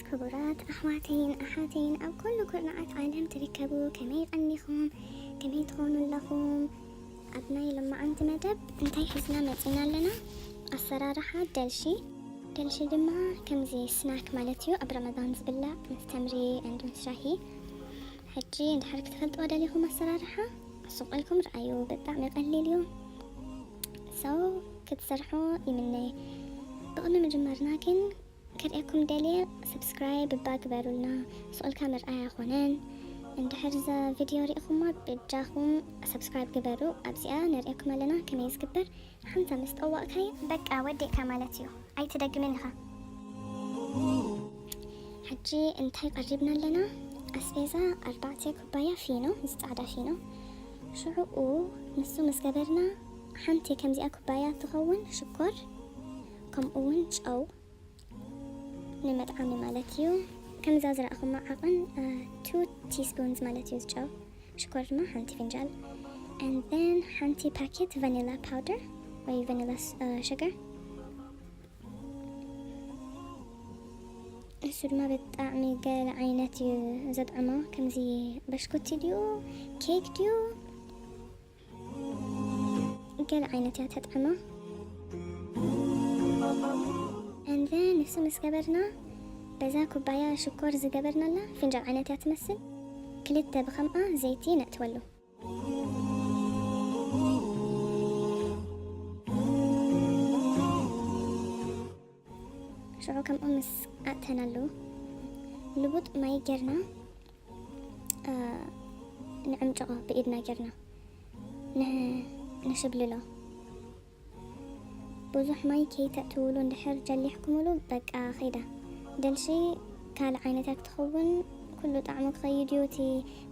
ክቡራት ኣሕዋተይን ኣሓተይን ኣብ ኩሉ ኩርናዓት ዓለም ትርከቡ፣ ከመይ ቀኒኹም? ከመይ ትኾኑ ኣለኹም? ኣብ ናይ ሎማዓንቲ መደብ እንታይ ሒዝና መጺና ኣለና? ኣሰራርሓ ደልሺ። ደልሺ ድማ ከምዚ ስናክ ማለት እዩ፣ ኣብ ረመዳን ዝብላዕ ምስ ተምሪ and ምስ ሻሂ። ሕጂ እንድሕር ክትፈልጥዎ ደሊኹም ኣሰራርሓ፣ ስቕ ኢልኩም ርኣዩ፣ ብጣዕሚ ቀሊል እዩ። So ክትሰርሑ ይምነ። ብቕድሚ ምጅማርና ግን ከርእየኩም ደልየ፣ ሰብስክራይብ እባ ግበሩልና፣ ስቕ ኢልካ ምርኣይ ኣይኮነን። እንድሕር እዛ ቪድዮ ሪኢኹማ ብእጃኹም ሰብስክራይብ ግበሩ። ኣብዚኣ ነርእየኩም ኣለና ከመይ ዝግበር። ሓንሳ ምስ ጠዋቕካዮ በቃ ወዲእካ ማለት እዩ፣ ኣይትደግምን ኢኻ። ሕጂ እንታይ ቀሪብና ኣለና? ኣስቤዛ ኣርባዕተ ኩባያ ፊኖ፣ እዚ ጻዕዳ ፊኖ። ሽዑኡ ንሱ ምስ ገበርና ሓንቲ ከምዚኣ ኩባያ ትኸውን ሽኮር፣ ከምኡ እውን ጨው ንመጥዓሚ ማለት እዩ። ከምዛ ዝረኣኹማ ዓቐን ቱ ቲስፑንስ ማለት እዩ ጨው። ሽኮር ድማ ሓንቲ ፍንጃል። And then ሓንቲ ፓኬት ቫኒላ ፓውደር ወይ ቫኒላ ሽገር። እሱ ድማ ብጣዕሚ ገለ ዓይነት እዩ ዘጥዕሞ። ከምዚ በሽኩቲ ድዩ፣ ኬክ ድዩ፣ ገለ ዓይነት እያ ተጥዕሞ። And then ንሱ ምስ ገበርና፣ በዛ ኩባያ ሽኮር ዝገበርናላ ፍንጃል ዓይነት እያ ትመስል፣ ክልተ ብኸምኣ ዘይቲ ነእትወሉ። ሽዑ ከምኡ ምስ ኣእተናሉ፣ ልቡጥ ማይ ጌርና፣ እ፣ ንዕምጭቖ ብኢድና ጌርና፣ ን-፣ ንሽብልሎ። ብዙሕ ማይ ከይተእትውሉ እንድሕር ጀሊሕኩምሉ፣ በቃ ኸይዳ። ደልሺ ካልእ ዓይነት እያ ክትኸውን፣ ኩሉ ጣዕሙ ክኸይድ እዩ፣ እቲ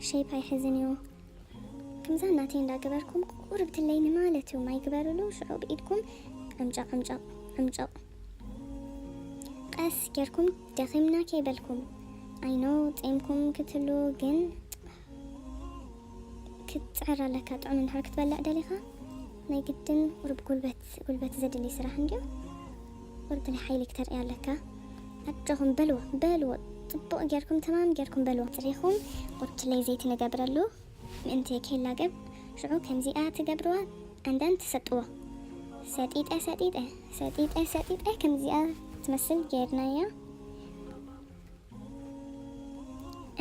ሼፕ ኣይሕዝን እዩ። ከምዛ ናተይ እንዳገበርኩም ቁርብ ትለይ ንማለት እዩ ማይ ግበሩሉ፣ ሽዑ ብኢድኩም ዕምጨቕ፣ ዕምጨቕ፣ ዕምጨቕ። ቀስ ጌርኩም ደኺምና ከይበልኩም። I know ጼምኩም ክትህሉ፣ ግን ክትጽዕር ኣለካ። ጥዑም እንድሕር ክትበልዕ ደሊኻ፣ ናይ ግድን ቁርብ ጉልበት፣ ጉልበት ዘድሊ ስራሕ እንድዩ። ቁርብ ናይ ሓይሊ ክተርእይ ኣለካ። ኣጆኹም በልዎ፣ በልዎ። ጽቡቕ ጌርኩም፣ ተማም ጌርኩም በልዎ። ጽሪኹም ቁርብ ትለይ ዘይቲ ንገብረሉ፣ ምእንቲ ከይላገብ። ሽዑ ከምዚኣ ትገብርዋ፣ and then ትሰጥዎ። ሰጢጠ፣ ሰጢጠ፣ ሰጢጠ፣ ሰጢጠ፣ ከምዚኣ ትመስል ጌርናያ።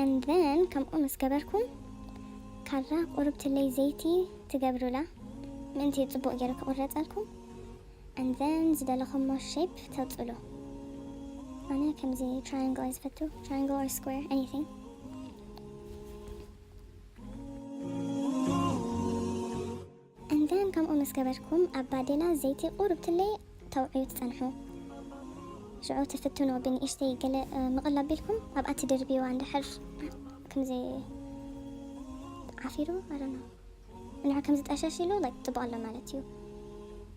And then ከምኡ ምስ ገበርኩም፣ ካራ ቁርብ ትለይ ዘይቲ ትገብሩላ፣ ምእንቲ ጽቡቕ ገይሩ ክቑረጸልኩም። And then ዝደለኹሞ ሼፕ ተውጽሉ። ኣነ ከምዚ ትራያንግል እየ ዝፈቱ፣ ትራያንግል or ስኩዌር፣ anything። And then ከምኡ ምስ ገበርኩም፣ ኣብ ባዴላ ዘይቲ ቁርብ ትለይ ተውዕዩ ትጸንሑ። ሽዑ ትፍትኖ ብንእሽተይ ገለ፣ እ፣ ምቕል ኣቢልኩም ኣብኣ ትድርብይዋ። እንድሕር ከምዚ ዓፊሩ፣ I don't know፣ እንድሕር ከምዚ ጠሸሽ ኢሉ፣ like፣ ጽቡቕ ኣሎ ማለት እዩ።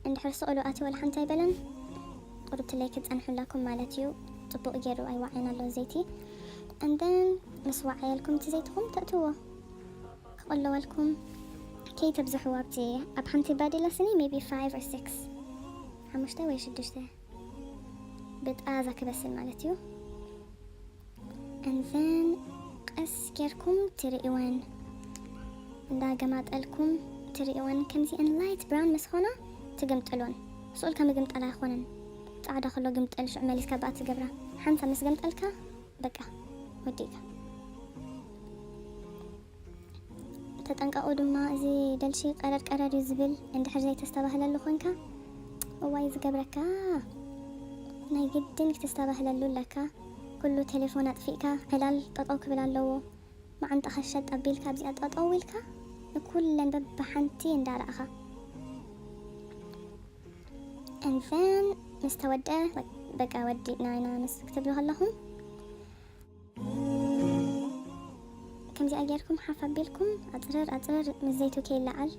እንድሕር ስቕ ኢሉ ኣትዩ፣ ወላ ሓንቲ ኣይበለን፣ ቁርብ ትለይ ክትጸንሑ ኣለኩም ማለት እዩ። ጽቡቕ ገይሩ ኣይዋዕየን ኣሎ ዘይቲ። And then ምስ ዋዓየልኩም እቲ ዘይትኹም ተእትዎ። ክቕለወልኩም ከይተብዝሕዎ፣ ኣብቲ፣ ኣብ ሓንቲ ባዴላ ስኒ maybe five or six፣ ሓሙሽተ ወይ ሽዱሽተ ብጣዛ ክበስል ማለት እዩ። And then ቀስ ጌርኩም ትርእይወን፣ እንዳገማጠልኩም ትርእይወን። ከምዚአን ላይት ብራውን ምስ ኾና ትግምጥሎን። ስቕ ኢልካ ምግምጣል ኣይኾነን። ጻዕዳ ከሎ ግምጠል፣ ሽዑ መሊስካ ብኣ ትገብራ። ሓንሳ ምስ ገምጠልካ በቃ ወዲእካ። ተጠንቀቑ ድማ፣ እዚ ደልሺ ቀረር ቀረር እዩ ዝብል። እንድሕር ዘይተስተባህለሉ ኮንካ፣ እዋይ ዝገብረካ፣ ናይ ግድን ክትስተባህለሉ ኣለካ። ኩሉ ቴሌፎን ኣጥፊእካ፣ ዕላል ጠጠው ክብል ኣለዎ። መዓንጣኻ ሸጥ ኣቢልካ፣ ኣብዚኣ ጠጠው ኢልካ፣ ንኩለን በብሓንቲ እንዳረኣኻ። And then ምስ ተወድአ፣ በቃ ወዲእና ኢና ምስ ክትብሉ ከለኹም፣ ከምዚኣ ጌርኩም ሓፍ ኣቢልኩም ኣጽረር ኣጽረር ምስ ዘይቱ ከይለዓል።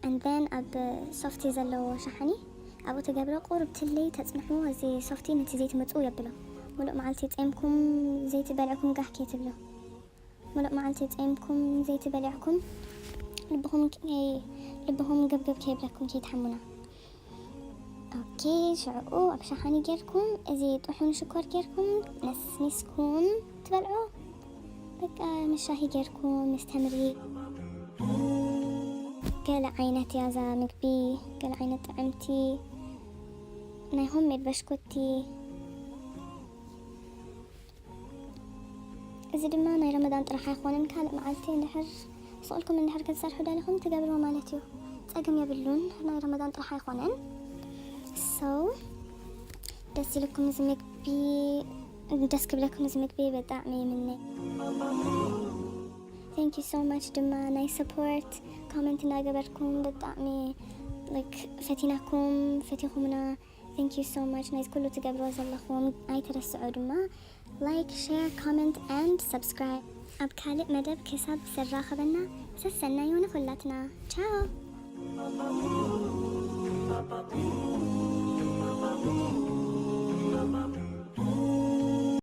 And then ኣብ ሶፍቲ ዘለዎ ሸሓኒ ኣብኡ ትገብሮ፣ ቁሩብ ትለይ ተጽንሕዎ። እዚ ሶፍቲ ነቲ ዘይቲ ምጽው የብሎ። ሙሉእ መዓልቲ ጸምኩም ዘይቲ በልዕኩም ጋሕ ከይትብሉ። ሙሉእ መዓልቲ ጸምኩም ዘይቲ በሊዕኩም ልብኹም ከይ-፣ ልብኹም ግብግብ ከይብለኩም ከይትሓሙና። ኦኬ፣ ሽዕኡ ኣብ ሸሓኒ ጌርኩም እዚ ጥሑን ሽኮር ጌርኩም ነስኒስኩም ትበልዑ። በቃ ምስ ሻሂ ጌርኩም ምስ ተምሪ። ገለ ዓይነት ያዛ ምግቢ፣ ገለ ዓይነት ጥዕምቲ፣ ናይ ሆምሜድ በሽኮቲ። እዚ ድማ ናይ ረመዳን ጥራሕ ኣይኮነን፣ ካልእ መዓልቲ እንድሕር ስቕ ኢልኩም እንድሕር ክትሰርሑ ደሊኹም ትገብርዎ ማለት እዩ። ጸገም የብሉን፣ ናይ ረመዳን ጥራሕ ኣይኮነን። So ደስ ኢልኩም እዚ ምግቢ፣ ደስ ክብለኩም እዚ ምግቢ ብጣዕሚ ይምነ። Thank you so much ድማ ናይ support comment እናገበርኩም ብጣዕሚ like ፈቲናኩም ፈቲኹምና። Thank you so much ናይዚ ኩሉ ትገብርዎ ዘለኹም ኣይትረስዑ ድማ like share comment and subscribe። ኣብ ካልእ መደብ ክሳብ ዝራኸበና ሰሰናዩ ንኹላትና። ቻው።